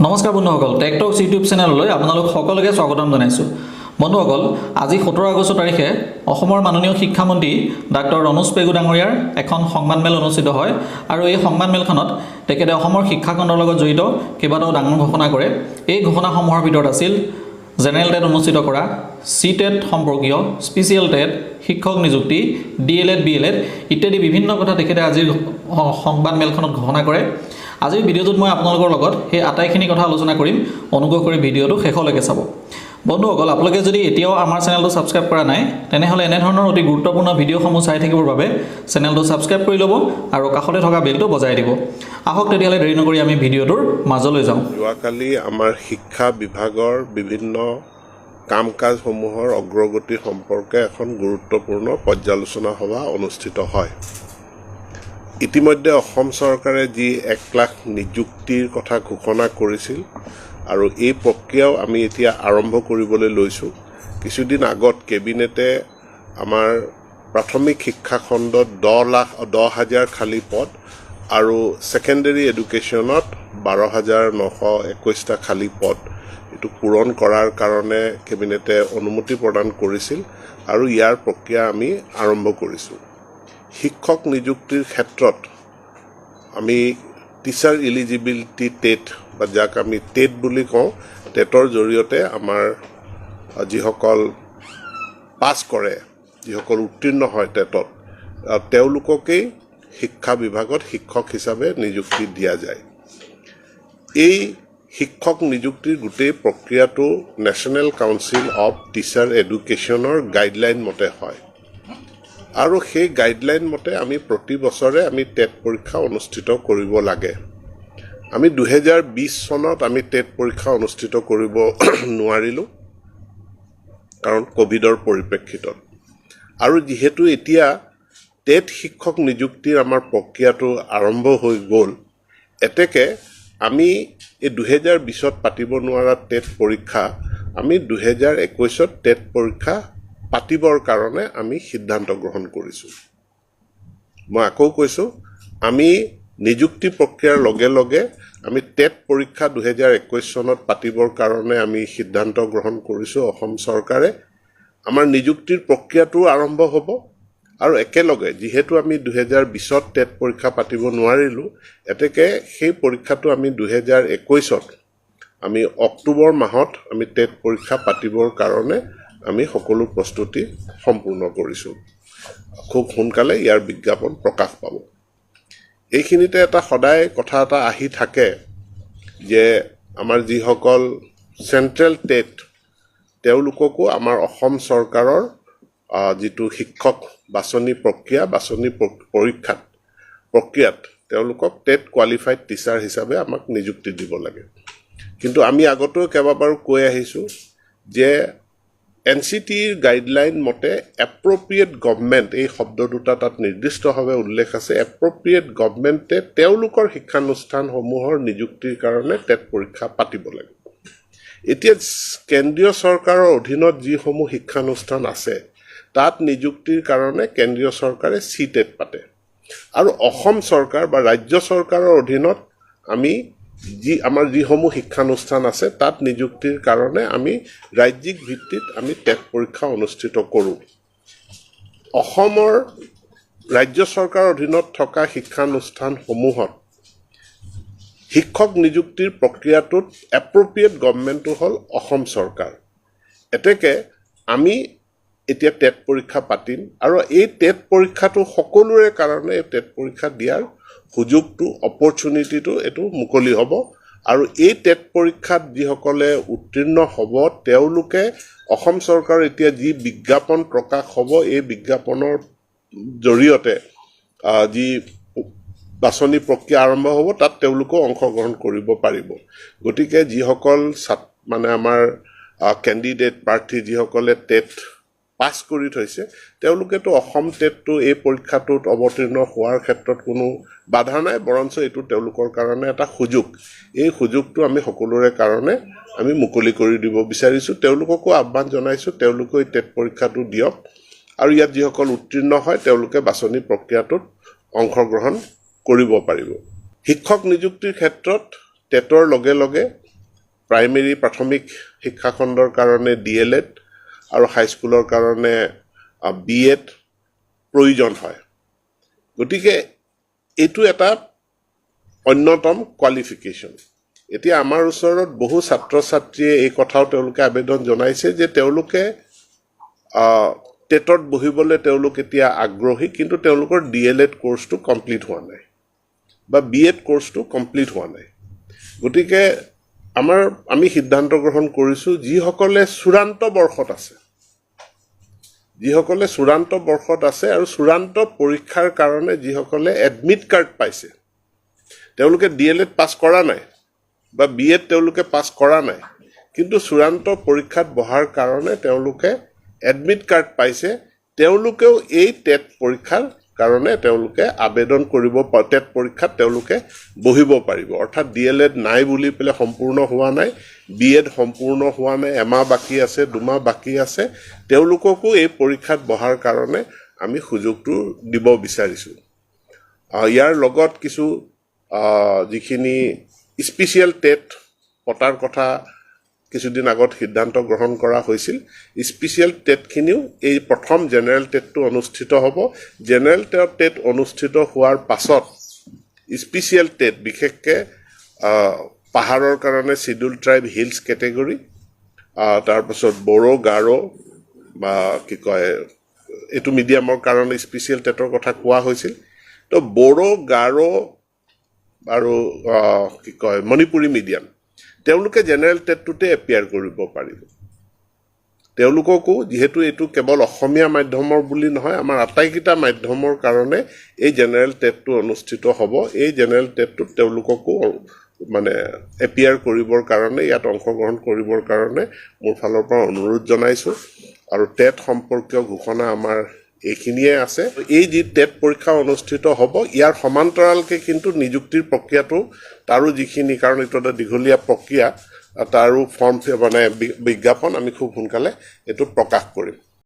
নমস্কাৰ বন্ধুসকল, টেকটক্স ইউটিউব চেনেললৈ আপোনালোক সকলোকে স্বাগতম জনাইছোঁ। বন্ধুসকল, আজি 17 আগষ্ট তাৰিখে অসমৰ মাননীয় শিক্ষামন্ত্ৰী ডাক্তৰ ৰণোজ পেগু ডাঙৰীয়াৰ এখন সংবাদমেল অনুষ্ঠিত হয় আৰু এই সংবাদমেলখনত তেখেতে অসমৰ শিক্ষাখণ্ডৰ লগত জড়িত কেইবাটাও ডাঙৰ ঘোষণা কৰে। এই ঘোষণাসমূহৰ ভিতৰত আছিল জেনেৰেল টেট অনুষ্ঠিত কৰা, চি টেট সম্পৰ্কীয় স্পেচিয়েল টেট, শিক্ষক নিযুক্তি, D El Ed, B El Ed ইত্যাদি বিভিন্ন কথা তেখেতে আজিৰ সংবাদমেলখনত ঘোষণা কৰে। আজিৰ ভিডিঅ'টোত মই আপোনালোকৰ লগত সেই আটাইখিনি কথা আলোচনা কৰিম। অনুগ্ৰহ কৰি ভিডিঅ'টো শেষলৈকে চাব। বন্ধুসকল, আপোনালোকে যদি এতিয়াও আমাৰ চেনেলটো ছাবস্ক্ৰাইব কৰা নাই, তেনেহ'লে এনেধৰণৰ অতি গুৰুত্বপূৰ্ণ ভিডিঅ'সমূহ চাই থাকিবৰ বাবে চেনেলটো ছাবস্ক্ৰাইব কৰি ল'ব আৰু কাষতে থকা বেলটো বজাই দিব। আহক তেতিয়াহ'লে, দেৰি নকৰি আমি ভিডিঅ'টোৰ মাজলৈ যাওঁ। যোৱাকালি আমাৰ শিক্ষা বিভাগৰ বিভিন্ন কাম কাজসমূহৰ অগ্ৰগতি সম্পৰ্কে এখন গুৰুত্বপূৰ্ণ পৰ্যালোচনা সভা অনুষ্ঠিত হয়। ইতিমধ্যে অসম চৰকাৰে যি 1 লাখ নিযুক্তিৰ কথা ঘোষণা কৰিছিল আৰু এই প্ৰক্ৰিয়াও আমি এতিয়া আৰম্ভ কৰিবলৈ লৈছোঁ। কিছুদিন আগত কেবিনেটে আমাৰ প্ৰাথমিক শিক্ষাখণ্ডত 10 লাখ 10 হাজাৰ খালী পদ আৰু ছেকেণ্ডেৰী এডুকেশ্যনত 12,921টা খালী পদ, এইটো পূৰণ কৰাৰ কাৰণে কেবিনেটে অনুমতি প্ৰদান কৰিছিল আৰু ইয়াৰ প্ৰক্ৰিয়া আমি আৰম্ভ কৰিছোঁ। শিক্ষক নিযুক্তিৰ ক্ষেত্ৰত আমি টিচাৰ ইলিজিবিলিটি টেট বা যাক আমি টেট বুলি কওঁ, টেটৰ জৰিয়তে আমাৰ যিসকল পাছ কৰে, যিসকল উত্তীৰ্ণ হয় টেটত, তেওঁলোককেই শিক্ষা বিভাগত শিক্ষক হিচাপে নিযুক্তি দিয়া যায়। এই শিক্ষক নিযুক্তিৰ গোটেই প্ৰক্ৰিয়াটো নেশ্যনেল কাউন্সিল অফ টিচাৰ এডুকেশ্যনৰ গাইডলাইন মতে হয় আৰু সেই গাইডলাইন মতে আমি প্ৰতি বছৰে আমি টেট পৰীক্ষা অনুষ্ঠিত কৰিব লাগে। আমি 2020 চনত আমি টেট পৰীক্ষা অনুষ্ঠিত কৰিব নোৱাৰিলোঁ, কাৰণ ক'ভিডৰ পৰিপ্ৰেক্ষিতত। আৰু যিহেতু এতিয়া টেট শিক্ষক নিযুক্তিৰ আমাৰ প্ৰক্ৰিয়াটো আৰম্ভ হৈ গ'ল, এতেকে আমি এই 2020ত পাতিব নোৱাৰা টেট পৰীক্ষা আমি 2021ত টেট পৰীক্ষা পাতিবৰ কাৰণে আমি সিদ্ধান্ত গ্ৰহণ কৰিছোঁ। মই আকৌ কৈছোঁ, আমি নিযুক্তি প্ৰক্ৰিয়াৰ লগে লগে আমি টেট পৰীক্ষা 2021 চনত পাতিবৰ কাৰণে আমি সিদ্ধান্ত গ্ৰহণ কৰিছোঁ। অসম চৰকাৰে আমাৰ নিযুক্তিৰ প্ৰক্ৰিয়াটোও আৰম্ভ হ'ব আৰু একেলগে যিহেতু আমি 2020ত টেট পৰীক্ষা পাতিব নোৱাৰিলোঁ, এতেকে সেই পৰীক্ষাটো আমি 2021ত আমি অক্টোবৰ মাহত আমি টেট পৰীক্ষা পাতিবৰ কাৰণে আমি সকলো প্ৰস্তুতি সম্পূৰ্ণ কৰিছোঁ। খুব সোনকালে ইয়াৰ বিজ্ঞাপন প্ৰকাশ পাব। এইখিনিতে এটা সদায় কথা এটা আহি থাকে যে আমাৰ যিসকল চেণ্ট্ৰেল টেট, তেওঁলোককো আমাৰ অসম চৰকাৰৰ যিটো শিক্ষক বাছনি প্ৰক্ৰিয়া, বাছনি প্ৰক্ৰিয়াত তেওঁলোকক টেট কোৱালিফাইড টিচাৰ হিচাপে আমাক নিযুক্তি দিব লাগে। কিন্তু আমি আগতেও কেইবাবাৰো কৈ আহিছোঁ যে এনচিটিইৰ গাইডলাইন মতে এপ্ৰপ্ৰিয়েট গভমেণ্ট, এই শব্দ দুটা তাত নিৰ্দিষ্টভাৱে উল্লেখ আছে, এপ্ৰপ্ৰিয়েট গভমেণ্টে তেওঁলোকৰ শিক্ষানুষ্ঠানসমূহৰ নিযুক্তিৰ কাৰণে টেট পৰীক্ষা পাতিব লাগে। এতিয়া কেন্দ্ৰীয় চৰকাৰৰ অধীনত যিসমূহ শিক্ষানুষ্ঠান আছে, তাত নিযুক্তিৰ কাৰণে কেন্দ্ৰীয় চৰকাৰে চি টেট পাতে আৰু অসম চৰকাৰ বা ৰাজ্য চৰকাৰৰ অধীনত আমি যি আমাৰ যিসমূহ শিক্ষানুষ্ঠান আছে, তাত নিযুক্তিৰ কাৰণে আমি ৰাজ্যিক ভিত্তিত আমি টেট পৰীক্ষা অনুষ্ঠিত কৰোঁ। অসমৰ ৰাজ্য চৰকাৰৰ অধীনত থকা শিক্ষানুষ্ঠানসমূহত শিক্ষক নিযুক্তিৰ প্ৰক্ৰিয়াটোত এপ্ৰপ্ৰিয়েট গভমেণ্টটো হ'ল অসম চৰকাৰ। এতেকে আমি এতিয়া টেট পৰীক্ষা পাতিম আৰু এই টেট পৰীক্ষাটো সকলোৰে কাৰণে, এই টেট পৰীক্ষা দিয়াৰ সুযোগটো, অপৰচুনিটিটো এইটো মুকলি হ'ব আৰু এই টেট পৰীক্ষাত যিসকলে উত্তীৰ্ণ হ'ব, তেওঁলোকে অসম চৰকাৰৰ এতিয়া যি বিজ্ঞাপন প্ৰকাশ হ'ব, এই বিজ্ঞাপনৰ জৰিয়তে যি বাছনি প্ৰক্ৰিয়া আৰম্ভ হ'ব, তাত তেওঁলোকেও অংশগ্ৰহণ কৰিব পাৰিব। গতিকে যিসকল মানে আমাৰ কেণ্ডিডেট, প্ৰাৰ্থী, যিসকলে টেট পাছ কৰি থৈছে, তেওঁলোকেতো অসম টেটটো এই পৰীক্ষাটোত অৱতীৰ্ণ হোৱাৰ ক্ষেত্ৰত কোনো বাধা নাই, বৰঞ্চ এইটো তেওঁলোকৰ কাৰণে এটা সুযোগ। এই সুযোগটো আমি সকলোৰে কাৰণে আমি মুকলি কৰি দিব বিচাৰিছোঁ। তেওঁলোককো আহ্বান জনাইছোঁ, তেওঁলোকেও এই টেট পৰীক্ষাটো দিয়ক আৰু ইয়াত যিসকল উত্তীৰ্ণ হয়, তেওঁলোকে বাছনি প্ৰক্ৰিয়াটোত অংশগ্ৰহণ কৰিব পাৰিব। শিক্ষক নিযুক্তিৰ ক্ষেত্ৰত টেটৰ লগে লগে প্ৰাইমেৰী প্ৰাথমিক শিক্ষাখণ্ডৰ কাৰণে ডি.এল.এড আৰু হাইস্কুলৰ কাৰণে বি.এড প্ৰয়োজন হয়। গতিকে এইটো এটা অন্যতম কোৱালিফিকেশ্যন। এতিয়া আমাৰ ওচৰত বহু ছাত্ৰ ছাত্ৰীয়ে এই কথাও তেওঁলোকে আবেদন জনাইছে যে তেওঁলোকে টেটত বহিবলৈ তেওঁলোক এতিয়া আগ্ৰহী, কিন্তু তেওঁলোকৰ ডি.এল.এড কৰ্চটো কমপ্লিট হোৱা নাই বা বি.এড কৰ্চটো কমপ্লিট হোৱা নাই। গতিকে আমি সিদ্ধান্ত গ্ৰহণ কৰিছোঁ, যিসকলে চূড়ান্ত বৰ্ষত আছে আৰু চূড়ান্ত পৰীক্ষাৰ কাৰণে যিসকলে এডমিট কাৰ্ড পাইছে, তেওঁলোকে ডি.এল.এড পাছ কৰা নাই বা বি.এড তেওঁলোকে পাছ কৰা নাই, কিন্তু চূড়ান্ত পৰীক্ষাত বহাৰ কাৰণে তেওঁলোকে এডমিট কাৰ্ড পাইছে, তেওঁলোকেও এই টেট পৰীক্ষাৰ কাৰণে তেওঁলোকে আবেদন কৰিব, টেট পৰীক্ষাত তেওঁলোকে বহিব পাৰিব। অৰ্থাৎ ডি.এল.এড নাই বুলি পেলাই সম্পূৰ্ণ হোৱা নাই, বি.এড সম্পূৰ্ণ হোৱা নাই, এমাহ বাকী আছে, 2 মাহ বাকী আছে, তেওঁলোককো এই পৰীক্ষাত বহাৰ কাৰণে আমি সুযোগটো দিব বিচাৰিছোঁ। ইয়াৰ লগত কিছু যিখিনি স্পেচিয়েল টেট পতাৰ কথা কিছুদিন আগত সিদ্ধান্ত গ্ৰহণ কৰা হৈছিল, স্পেচিয়েল টেটখিনিও এই প্ৰথম জেনেৰেল টেটটো অনুষ্ঠিত হ'ব। জেনেৰেল টেট অনুষ্ঠিত হোৱাৰ পাছত স্পেচিয়েল টেট, বিশেষকৈ পাহাৰৰ কাৰণে চিডিউল ট্ৰাইব হিলছ কেটেগৰী, তাৰপাছত বড়ো, গাৰো বা কি কয় এইটো মিডিয়ামৰ কাৰণে স্পেচিয়েল টেটৰ কথা কোৱা হৈছিল। তো বড়ো, গাৰো আৰু কি কয় মণিপুৰী মিডিয়াম, তেওঁলোকে জেনেৰেল টেটটোতে এপিয়াৰ কৰিব পাৰিব। তেওঁলোককো, যিহেতু এইটো কেৱল অসমীয়া মাধ্যমৰ বুলি নহয়, আমাৰ আটাইকেইটা মাধ্যমৰ কাৰণে এই জেনেৰেল টেটটো অনুষ্ঠিত হ'ব। এই জেনেৰেল টেটটোত তেওঁলোককো মানে এপিয়াৰ কৰিবৰ কাৰণে, ইয়াত অংশগ্ৰহণ কৰিবৰ কাৰণে মোৰ ফালৰ পৰা অনুৰোধ জনাইছোঁ। আৰু টেট সম্পৰ্কীয় ঘোষণা আমাৰ এইখিনিয়ে আছে। এই যি টেট পৰীক্ষা অনুষ্ঠিত হ'ব, ইয়াৰ সমান্তৰালকৈ কিন্তু নিযুক্তিৰ প্ৰক্ৰিয়াটো, তাৰো যিখিনি, কাৰণ এইটো এটা দীঘলীয়া প্ৰক্ৰিয়া, তাৰো ফৰ্ম মানে বিজ্ঞাপন আমি খুব সোনকালে এইটো প্ৰকাশ কৰিম।